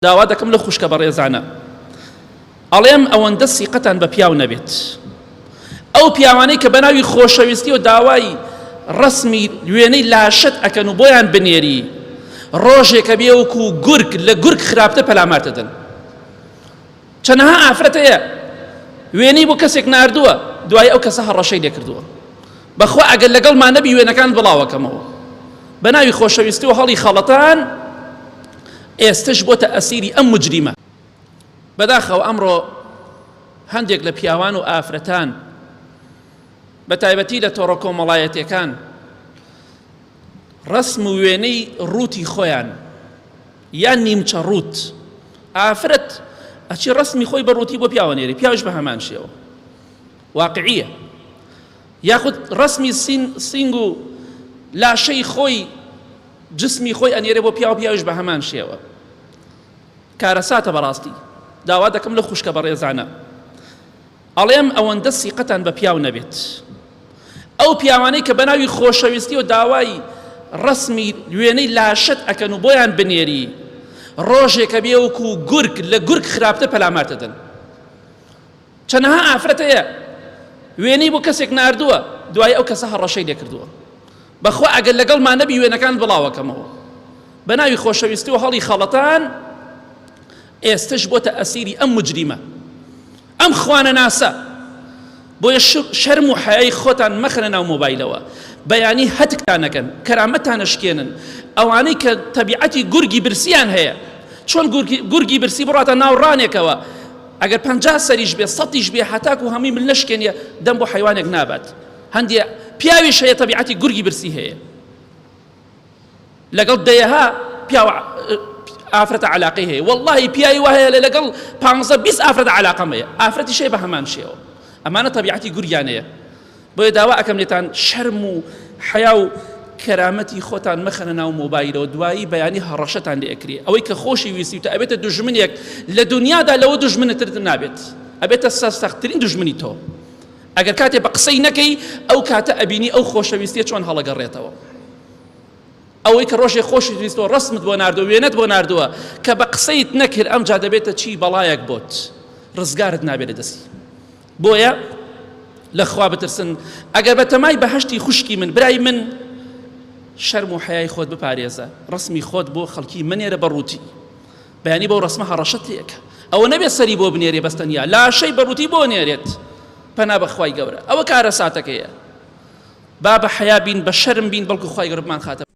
داوا دەکەم لەو خوشکە بەڕێزانە ئەڵێم ئەوەندە سیقەتان بە پیاو نەبێت ئەو پیاوانەی کە بەناوی خۆشەویستی و داوای ڕسمی وێنەی لاشت ئەکەن و بۆیان بنێری ڕۆژێکە بێ وەکو گورگ لە گورگ خراپتر پەلامار دەدەن چەنەها ئافرەت هەیە وێنەی بۆ کەسێک ناردووە دوای ئەو کەسە هەڕەشەی لێکردووە بەخوا ئەگەر لەگەڵمان نەبی وێنەکان بڵاوەکەمەوە بە ناوی خۆشەویستی و هەڵی خەڵەتان ئێستش بۆتە ئەسیری ئەم مجریمە بەداخەوە ئەمڕۆ هەندێک لە پیاوان و ئافرەتان بە تایبەتی لە تۆڕە کۆمەڵایەتەکان ڕسم و وێنەی ڕووتی خۆیان یان نیمچە ڕووت ئافرەت ئەچی ڕسمی خۆی بە ڕووتی بۆ پیاوە نێری پیاوش بە هەمان شێوە واقعیە یاخود ڕسمی سینگ و لاشەی خۆی جسمی خۆی ئەنێرێ بۆ پیاو پیاوش بە هەمان شێوە کارەساتە بەڕاستی داوا دەکەم لە خوشکە بەڕێزانە ئەڵێم ئەوەندە سیقەتان بە پیاو نەبێت. ئەو پیاوانەی کە بەناوی خۆشەویستی و داوای ڕەسمی وێنەی لاشەت ئەکەن و بۆیان بنێری ڕۆژێکە بێ وەکو گورگ لە گورگ خراپتر پەلامار دەدەن. چەنەها ئافرەت هەیە وێنەی بۆ کەسێک ناردووە دوای ئەو کەسە هەڕەشەی لێکردووە بەخوا ئەگەر لەگەڵمان نەبی وێنەکان بڵاوەکەمەوە بە ناوی خۆشەویستی و هەڵی خەڵەتان ئێستش بۆتە ئەسیری ئەم مجریمە ئەم خوانەناسە بۆیە شەرم و حەیای خۆتان مەخەنە ناو مۆبایلەوە بەیانی هەتکتان نەکەن کەرامەتان نەشکێنن ئەوانەی کە تەبیعەتی گورگی برسیان هەیە چۆن گورگی برسی بڕاتە ناو ڕانێکەوە ئەگەر پەنجا سەریش بێ سەتیش بێ هەتاکو هەمووی مل نەشکێنیە دەم بۆ حیوانێک نابات هەندێ پیاویش هەیە تەبیعەتی گورگی برسی هەیە لەگەڵ دەیەها پیاو ئافرەتە علاقەی هەیە واللهی پیاوی وا هەیە لەگەڵ پانزە 20 ئافرەتە علاقەم هەیە ئافرەتیش هەیە بە هەمان شێوە ئەمانە تەبیعەتی گورگیانەیە بۆیە داوا ئەکەم لێتان شەرم و حەیا و کەرامەتی خۆتان مەخەنە ناو مۆبایلەوە دوایی بەیانی هەڕەشەتان لێ ئەکرێ ئەوەی کە خۆشی ویستی و ئەبێتە دوژمنێک لە دنیادا لەوە دوژمنتر نابێت ئەبێتە سەرسەختترین دوژمنی تۆ ئەگەر کاتێ بە قسەی نەکەی ئەو کاتە ئەبینی ئەو خۆشەویستیە چۆن هەڵەگەڕێتەوە ئەوەی کە ڕۆژێ خۆشت ویستوە ڕسمت بۆ ناردووە وێنەت بۆ ناردووە کە بە قسەیت نەکرد ئەمجا دەبێتە چی بەڵایەک بۆت ڕزگارت نابێت لە دەستی بۆیە لە خوا بترسن ئەگەر بە تەمای بەهشتی خوشکی من برای من شەرم و حەیای خۆت بپارێزە ڕسمی خۆت بۆ خەڵکی منێرە بەڕووتی بەیانی بەو ڕسمە هەڕەشەت لێکە ئەوە نەبێت سەری بۆ بنێرێ بەس تەنیا لاشەی بەڕووتی بۆ نێرێت پەنا بەخوای گەورە ئەوە کارەساتەکەیە با بە حەیا بین بە شەرم بین بەڵکو خوای گەورە بمان خاتە.